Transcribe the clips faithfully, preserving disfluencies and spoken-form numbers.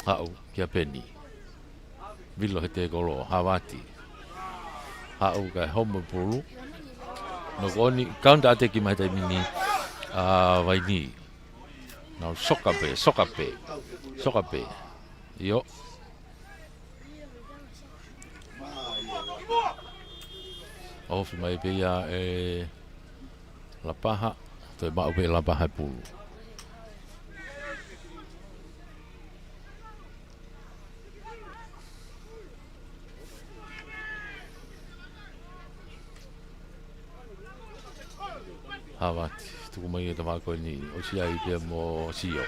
Haʻu kia Peni. Vilo he tēkolo, Havati. Haʻu kae homo e pulu. Knock on, counter attack mai he taimi ni ʻa Vaini. Nau soka pē, soka pē, soka pē. ʻIo. Ofi mai pē ia ʻe Lapaha, toe maʻu pē ʻe Lapaha e pulu. Havati, tuku mai e tama ko eni, ʻosi ʻai pē mo Sio.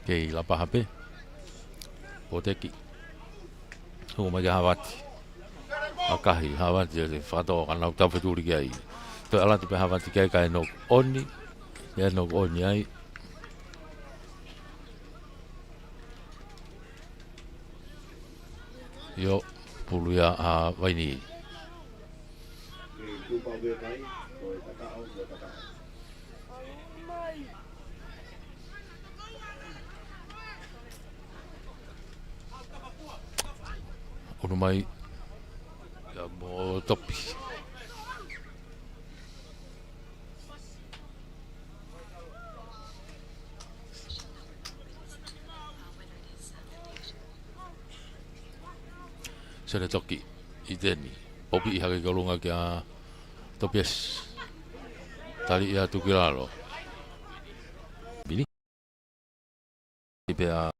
Kei Lapaha pē. Poteki. Hū mai kia Havati. ʻAkahi, Havati, ʻe fakatō, ka nau tau fetuli ki ai. Toe ʻalu atu pē Havati ki ai kae knock on. Ia knock on ai. ʻIo, pulu ia ʻa Vaini. ʻUnu mai. Ia mo Topi. Sele toki ʻi teni. Popi ʻi hake ki ʻolunga kia Topiasi. Tali ia atu ki lalo. Pili. Pea,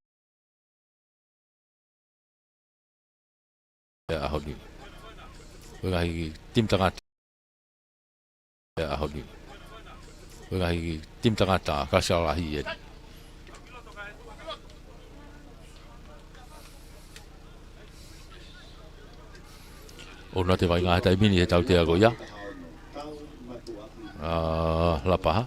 pea ʻaho ni. Ko e ngaahi timi tangata. Pea ʻaho ni. Ko e ngaahi timi tangata, ka sa lahi eni. ʻOku ʻi ai e vaʻinga he taimi ni he tautea ko ia. ʻA Lapaha.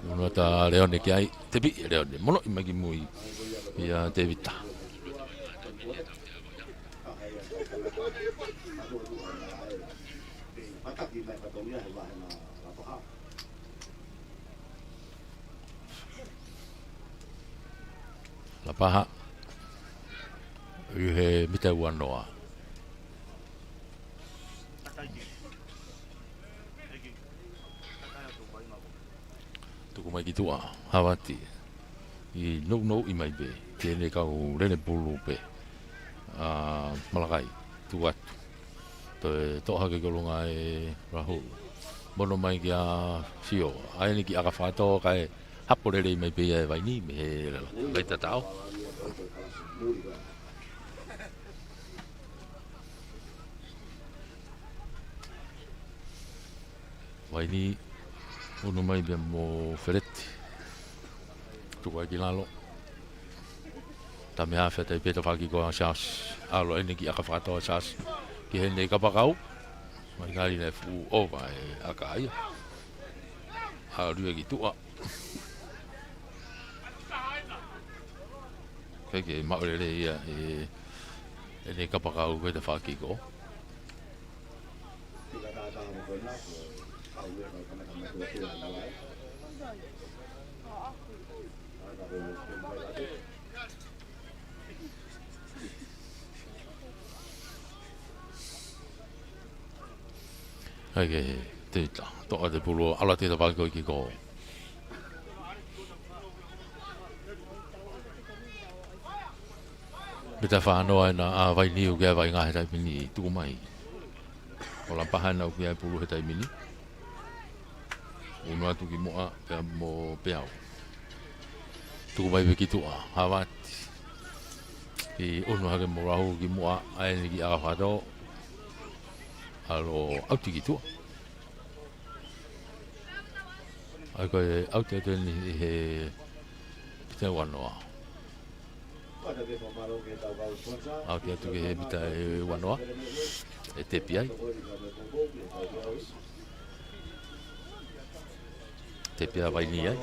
ʻUnu atu ʻa Leone ki ai. Tepi, Leone. Mono i mai ki mui. Ia Tevita. Lapaha. ʻI he mita ua noa. Tuku mai ki tuʻa, Havati. ʻI nounou i mai pē, ke ne kau lele pulu pē. ʻA Malakai, tuku atu. Toe toʻo hake ki ʻolunga ʻe Rahul. Mono mai kia Sio. ʻAi eni ki ʻakafakato kae hapo lelei mai pē ia ʻe Vaini mei he laʻi tatau. Vaini, ʻunu mai pea mo Feleti. Tuku ai ki lalo. Tame hafe tai pē tafaʻaki ko ʻa Siaosi. ʻAlu eni ki ʻakafakato ʻa Siaosi. Ki heʻene kapakau. Mai ngali ne fuʻu ʻova e ʻaka ia. ʻAlu ia ki tuʻa. Kae ke maʻu lelei ia ʻe, ʻene kapakau ko e tafaʻaki ko. ʻAi ke Tevita, toʻo atu e pulu, ʻalu atu e tafaʻaki ko ē ki ko. Mita fā noa ena ʻa Vaini ʻoku ʻi ai e vaʻinga he taimi ni, tuku mai. Ko Lapaha ena ʻoku ʻi ai e pulu he taimi ni. ʻUnu atu ki muʻa, pea mo Peau. Tuku mai pē ki tuʻa, Havati. ʻI ʻunu hake mo Rahul ki muʻa, ʻai eni ki ʻakafakato. ʻAlu ʻauti ki tuʻa. ʻAi ko e ʻauti atu eni ʻi he mita ua noa. ʻAuti atu ki he mita ʻe ua noa. ʻE tepi ai. Tepi ʻa Vaini ai.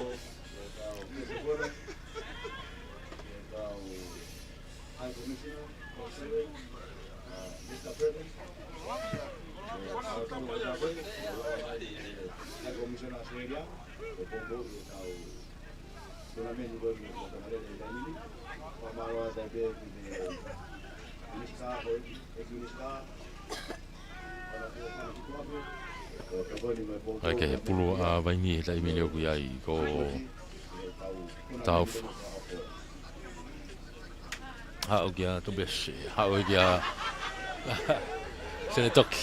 ʻA ia ke he pulu ʻa Vaini he taimi ni ʻoku ʻi ai ko Taufa. Haʻu kia Tobiasi, haʻu kia Senetoki.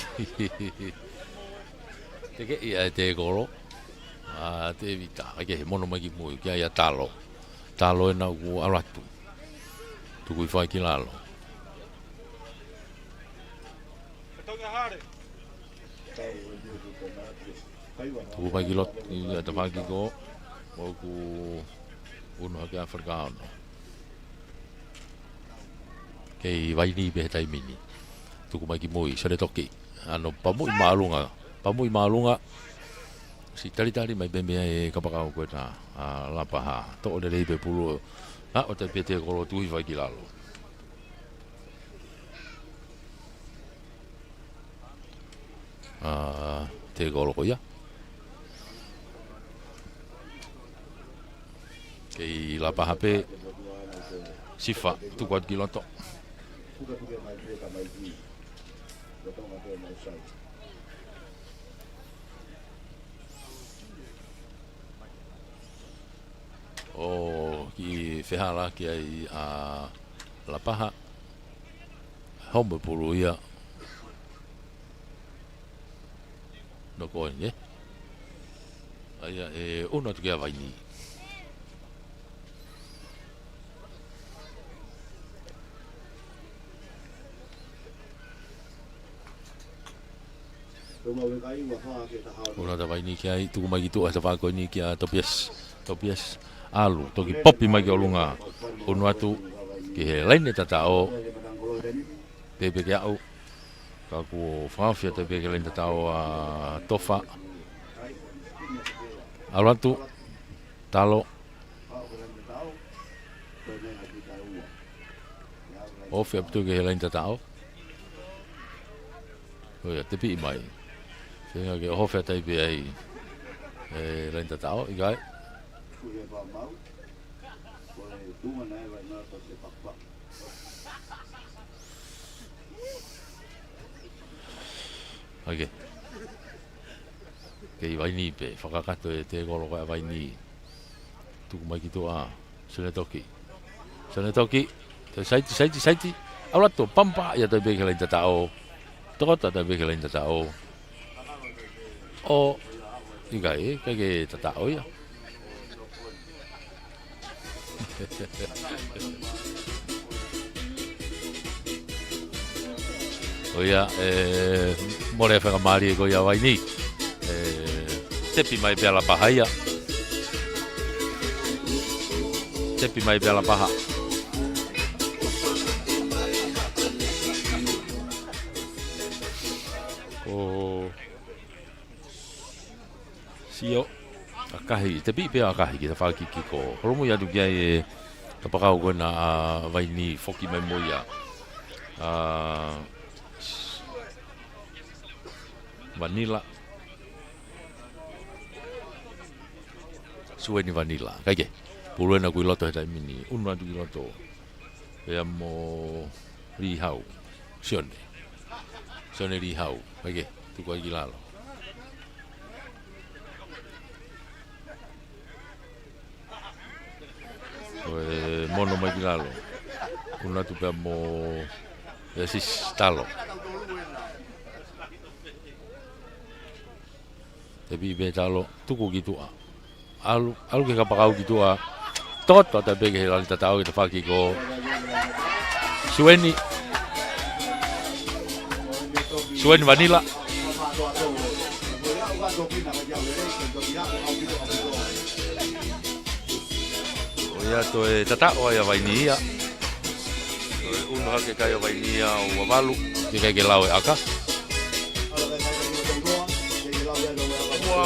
Tekeʻi ʻa e tēkolo ʻa Tēvita, ʻa ia ke he mono mai ki mui, kia ia Talo. Talo ena ʻoku ʻalu atu. Tuku hifo ai ki lalo. Tuku mai ki loto, ʻi he tafaʻaki ko ē, ʻoku unu hake ʻa Falekaono. Kei Vaini pē he taimi ni. Tuku mai ki mui, Senetoki. ʻAno pamuʻi māʻolunga, pamuʻi māʻolunga. Siʻi talitali mai pē meia e kapakau ko ena ʻa Lapaha. Toʻo lelei pē pulu. ʻA, ʻo te pē tēkolo tuku hifo ai ki lalo. ʻA, tēkolo ko ia. Kei Lapaha pē, Sifa, tuku atu ki loto. ʻO kiʻi fehālaaki ai ʻa Lapaha. Homo pulu ia. Noko eni, ē? ʻA ia ʻe unu atu kia Vaini. Unu atu Vaini ki ai, tuku mai ki tuʻa he tafaʻaki ko eni kia Tobiasi. Tobiasi, ʻalu, toki popi mai ki ʻolunga. Unu atu ki he laine tataʻo. Tepi ke aʻu. Ka kuo fakaofi atu pē ki he laine tataʻo ʻa Tofa. ʻAlu atu, Talo. Ofi atu ki he laine tataʻo. ʻO ia, tepi mai. Feinga ke ʻohofi atu pē ai e laine tataʻo, ʻikai. ʻAi ke. Kei Vaini pē, fakakakato e tēkolo ko ē ʻa Vaini. Tuku mai ki tuʻa, Senetoki. Senetoki, te saiti, saiti, saiti. ʻAlu atu, pampa, ʻai atu pē ki he laine tataʻo. Tokoto atu pē ki he laine tataʻo. ʻO, ʻikai, ʻikai ke tataʻo ia. ʻO ia, ʻe, mole fakamālie ko ia Vaini. ʻE, tepi mai pē ʻa Lapaha ia. Tepi mai pē ʻa Lapaha. ʻO Sio, ʻakahi, tepi pē ʻakahi ki he tafaʻaki kiko. Holomui atu ki ai e kapakau ko ena ʻa Vaini foki mai mo ia. ʻA, Vanila. Sueni Vanila. ʻIkai ke. Pulu ena ʻoku ʻi loto he taimi ni. Unu atu ki loto. Pea mo Lihau. Sione. Sione Lihau. ʻIkai ke. Tuku ai ki lalo. Ko e mono mai ki lalo. Unu atu pea mo Sisi Talo. Tepi pē Talo, tuku ki tuʻa. ʻAlu, ʻalu ki he kapakau ki tuʻa. Tokoto atu pē ki he laine tataʻo ki he tafaʻaki kiko. Sueni. Sueni Vanila. ʻO ia toe tataʻo ai ʻa Vaini ia. Toe unu hake kai ʻa Vaini ia ʻo ua valu. Ke kai ke lau e ʻaka. Ua, ua.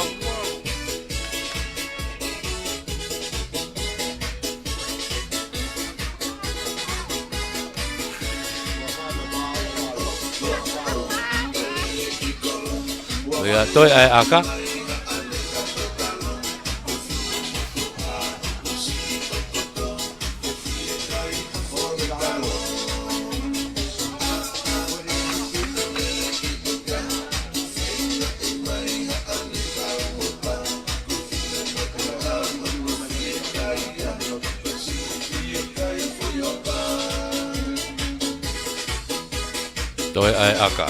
ʻIo, toe ʻa e ʻaka. Toe ʻa e ʻaka.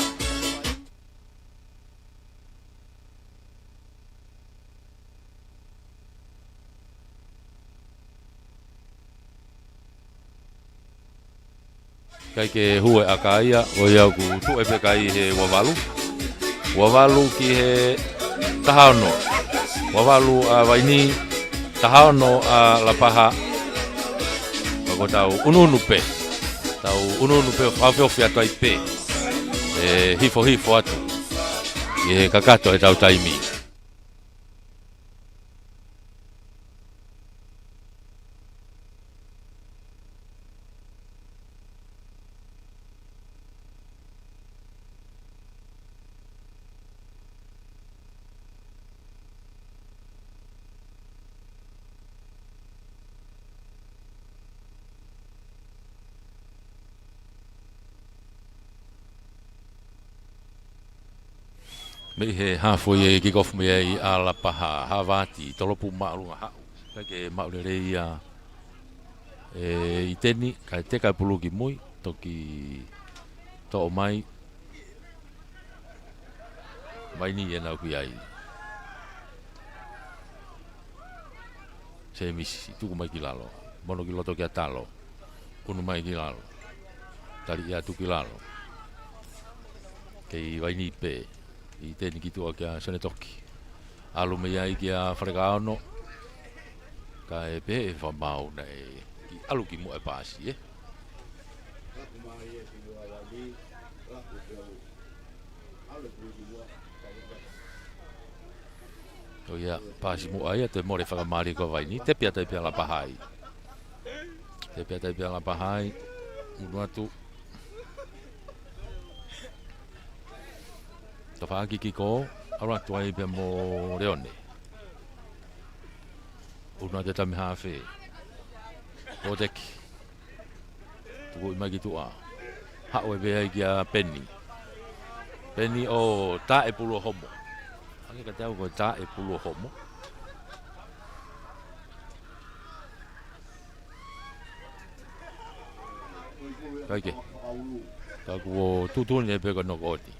ʻIkai ke hū e ʻaka ia, ko ia ʻoku tuʻu pē ʻa e kai he ua valu. Ua valu ki he taha ono. Ua valu ʻa Vainī, taha ono ʻa Lapaha. Ka ko ʻetau ʻunuʻunu pē. Tau ʻunuʻunu pē, ʻoku feohi atu ai pē. ʻE hifohifo atu ʻi he kakato ʻetau taimi. Mei he hafo ia ʻe kikofu mei ai ʻa Lapaha, Havati, tolopu māʻolunga haʻu. ʻIkai ke maʻu lelei ia ʻe ʻIteni, kae teka e pulu ki mui, toki toʻo mai. Vainī ʻenau ki ai. Semisi, tuku mai ki lalo. Mono ki loto kia Talo. ʻUnu mai ki lalo. Tali ia tuku ki lalo. Kei Vainī pē. ʻIteni ki tuʻa kia Sonetoki. ʻAlu mei ai kia Falekaono. Kae pehē ʻe Fakamaau naʻe kiʻi ʻalu ki muʻa e paasi, ē. Ko ia, paasi muʻa ia, toe mole fakamālie ko Vainī, tepi atu ai pē ʻa Lapaha ai. Tepi atu ai pē ʻa Lapaha ai, ʻunu atu. Tafaʻaki kiko, ʻalu atu ai pē mo Leone. ʻUnu atu e tami hafe. Poteki. Tuku mai ki tuʻa. Haʻu e vea ai kia Peni. Peni ʻo tā e pulu ʻo homo. ʻAke ka tau ko e tā e pulu ʻo homo. Kae kehe. Ka kuo tuʻutuʻuni pē ko e nokoʻoni.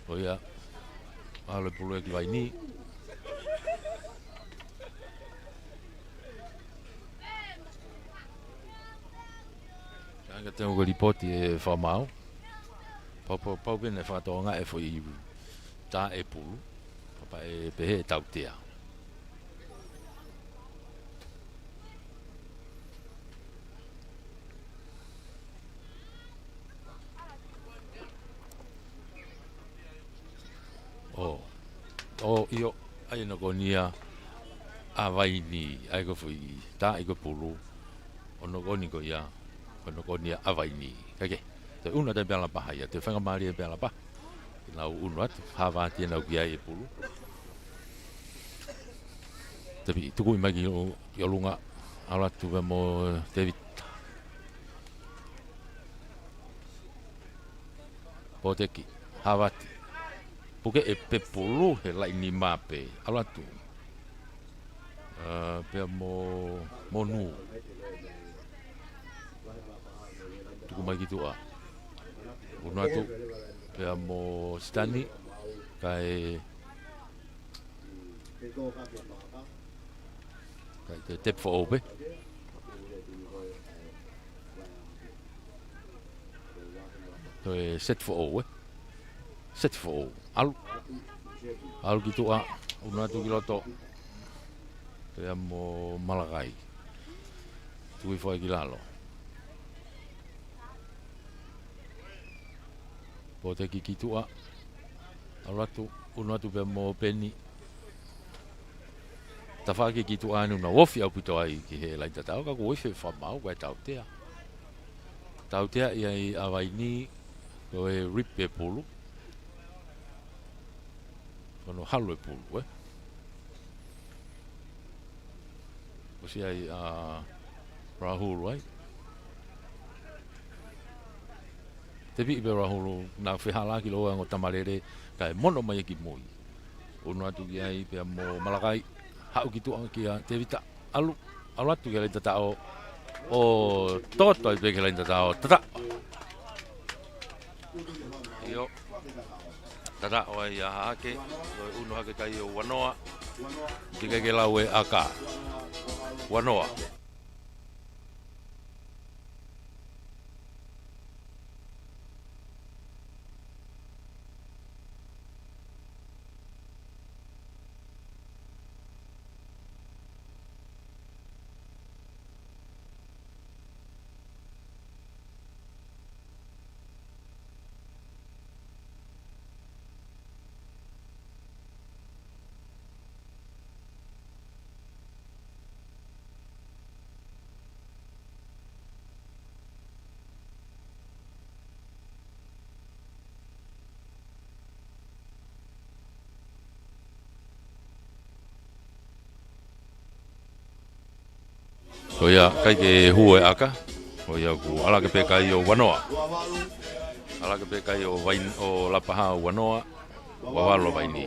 Ko ia. ʻAlu e pulu ia ki Vainī. Ka ke teu ko e lipoti ʻe Fakamaau. Pau, pau, pau pē naʻe fakatokangaʻi e foʻi tā e pulu. Papa ʻe pehē ʻe tautea. ʻO, ʻo, ʻio, ʻa e nokoʻoni ia ʻa Vainī, ʻa e ko e foʻi tā ʻi ko e pulu, ʻo nokoʻoni ko ia, ko e nokoʻoni ia ʻa Vainī. Kae kehe, toe ʻunu atu ai pē ʻa Lapaha ia, toe faingamālie pē ʻa Lapaha. Ke nau ʻunu atu, Havati ʻenau ki ai e pulu. Tepi, tuku mai ki ʻo, ki ʻolunga, ʻalu atu pē mo Tevita. Poteki, Havati. Puke e pepulu he laʻi nima pē. ʻAlu atu. ʻA, pea mo, mo Nu. Tuku mai ki tuʻa. ʻUnu atu. Pea mo Sitani. Kae Kae te, tepi foʻou pē. Toe seti foʻou, ē. Seti foʻou. ʻAlu. ʻAlu ki tuʻa. ʻUnu atu ki loto. Pea mo Malakai. Tuku hifo ai ki lalo. Poteki ki tuʻa. ʻAlu atu, ʻunu atu pea mo Peni. Tafaʻaki ki tuʻa ʻanenai, ʻoku ofi ʻaupito ai ki he laini tatau, ka kuo ofi ʻe Fakamaau, ko e tautea. Tautea ia ʻa Vainī, ko e rip e pulu. Ko hono halu e pulu, ē? ʻOsi ai ʻa Rahulu ai. Tepiʻi pē Rahulu, naʻe fehālaaki lōua ongo tamalele, kae mono mai ki mui. ʻUnu atu ki ai pea mo Malakai, haʻu ki tuʻa kia Tevita, ʻalu, ʻalu atu ki he laine tataʻo, ʻo toto ai pē ki he laine tataʻo, tataʻo. ʻIo. Tataʻo ai ʻa Hahake, ko e ʻunu hake kai ʻo Uanoa. Ke kai ke lau e ʻaka. Uanoa. Ko ia, kai ke hū e ʻaka. Ko ia kuo ʻalu hake pē kai ʻo Uanoa. ʻAlu hake pē kai ʻo Vain-, ʻo Lapaha ʻo Uanoa. Vavalu ʻa Vaini.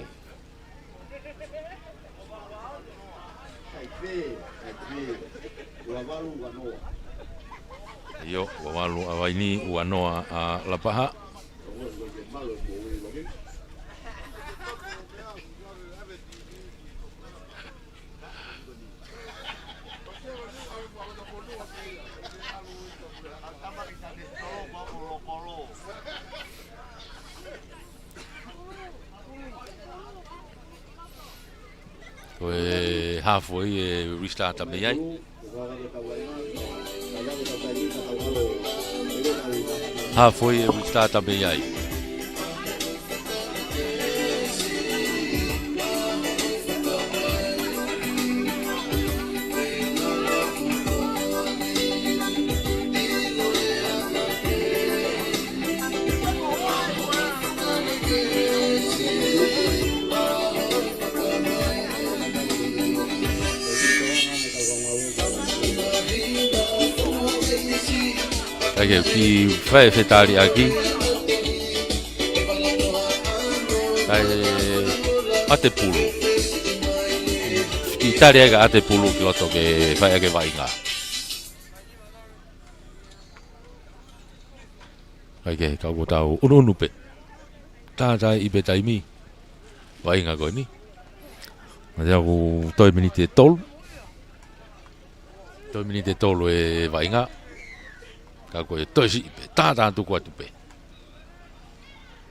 ʻIo, vavalu ʻa Vaini, Uanoa ʻa Lapaha. Ko e hafoi e restart mei ai. Hafoi e restart mei ai. Kae ke ki fai fetaliʻaki. Kae ʻatepulu. Ki tali ai ka ʻatepulu ki loto ke fai ake vaʻinga. Kae ke kau ko tau ʻunuʻunu pē. Tātaiʻi pē taimi. Vaʻinga ko eni. Mate aku toe miniti ʻe tolu. Toe miniti ʻe tolu e vaʻinga. Ka ko e toe siʻi pē. Tātā tuku atu pē.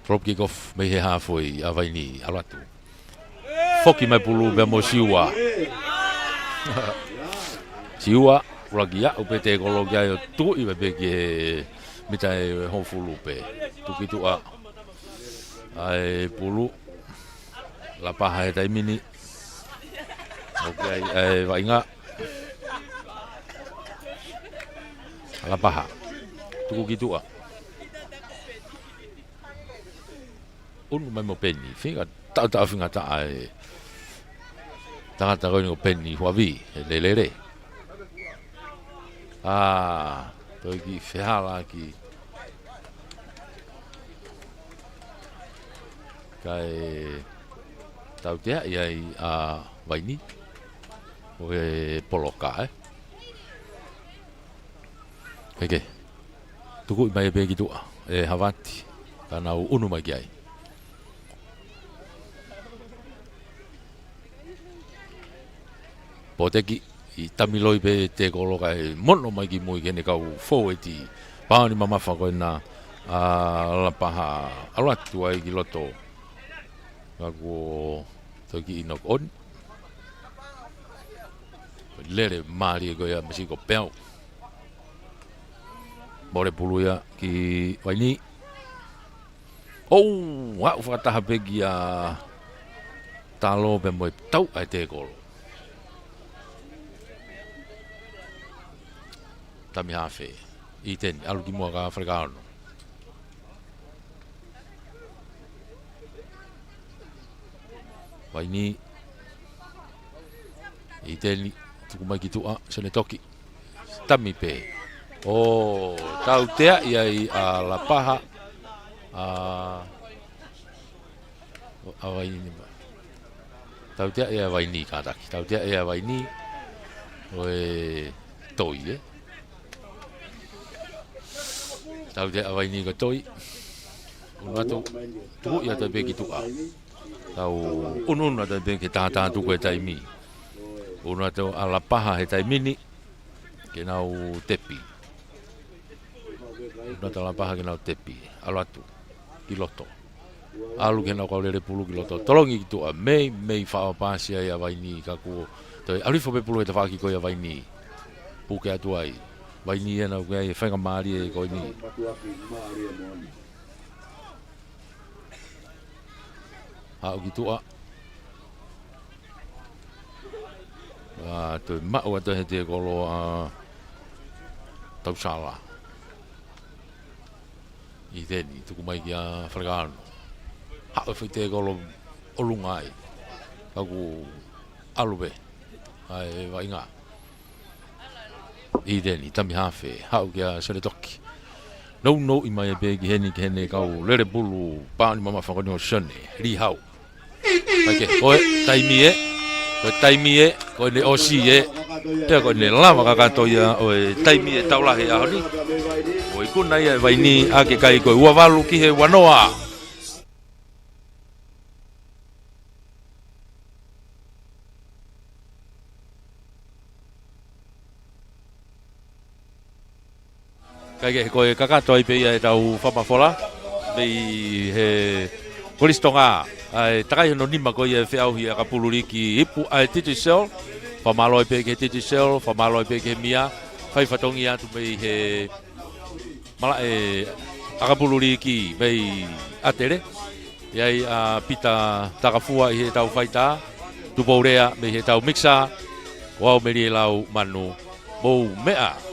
Drop kick off mei he hafoi ʻa Vaini, ʻalu atu. Foki mai pulu pea mo Siua. Siua, ʻuluaki aʻu pē tekolo ki ai ʻo tuʻi mai pē ki he mita ʻe hongofulu pē. Tuku ki tuʻa. ʻAi pulu. Lapaha he taimi ni. ʻOku ʻi ai ʻa e vaʻinga. Lapaha. Tuku ki tuʻa. ʻUnu mai mo Peni. Fika taʻataʻa fika taʻa e tangata ko eni ko Peni Huavi. He lelele. ʻA, toe kiʻi fehālaaki. Kae tauteaʻi ai ʻa Vaini. ʻO e poloka, ē. Heke. Tukuʻi mai pē ki tuʻa. ʻE Havati. Ka nau ʻunu mai ki ai. Poteki ʻi tamiloi pē tekolo kae mono mai ki mui ki heʻene kau fōueti. Paoni mamafa ko ena ʻa Lapaha ʻalu atu ai ki loto. Ka kuo toe kiʻi knock on. Lele mālie ko ia masi ko Peau. Mole pulu ia ki Vaini. ʻOu, aʻu fakataha pē kia Talo pea mo e tau ʻa e tekolo. Tami hafe. ʻIteni, ʻalu ki muʻa ka fale ka ono. Vaini. ʻIteni, tuku mai ki tuʻa, Senetoki. Tami pē. ʻO tauteaʻi ai ʻa Lapaha. ʻA, ʻa Vaini. Tauteaʻi ʻa Vaini kātaki. Tauteaʻi ʻa Vaini. ʻO e toi, ē? Tauteaʻi ʻa Vaini ko e toi. ʻUnu atu, tuʻu ia atu pē ki tuʻa. Tau ʻunuʻunu atu pē ke tātā tuku e taimi. ʻUnu atu ʻa Lapaha he taimi ni. Ke nau tepi. ʻUnu atu ʻa Lapaha ke nau tepi. ʻAlu atu. Ki loto. ʻAlu ki heʻenau kau lele pulu ki loto. Tolongi ki tuʻa. Mei, mei faʻo paasi ai ʻa Vaini ka kuo toe ʻalu hifo pē pulu he tafaʻaki ko ia ʻa Vaini. Puke atu ai. Vaini ʻenau ke ai e faingamālie ko eni. Haʻu ki tuʻa. ʻA, toe maʻu atu he tekolo ʻa Tausala. ʻIteni, tuku mai kia Falekano. Haʻu e foʻi tekolo ʻolunga ai. Ka kuo ʻalu pē ʻa e vaʻinga. ʻIteni, Tami Hafe, haʻu kia Senetoki. Nounou ʻi mai pē ki heni, ki heʻene kau lele pulu, pāuni mamafa ko eni ʻo Sione Lihau. Kae kehe, ko e taimi ē, ko e taimi ē, ko ʻene ʻosi ē. Pea ko ʻene lava kakato ia ʻo e taimi ē tau lahi ʻaho ni. ʻO ikuna ia ʻe Vaini ʻa e kai ko e ua valu ki he ua noa. Kae kehe ko e kakato ai pē ia ʻetau fakamafola mei he Kolisi Tonga. ʻA e takai hono nima ko ia e feʻauhi ʻakapulu liiki ipu ʻa e Digicel. Fakamālō pē ki he Digicel, fakamālō pē ki he M I A. Fai fatongia atu mei he malaʻe ʻakapulu liiki mei ʻAtele. ʻI ai ʻa Pita Takafua ʻi heʻetau faitā, Tupou Lea mei heʻetau mikisa, ko au Melie Lau Manu, mou meʻa.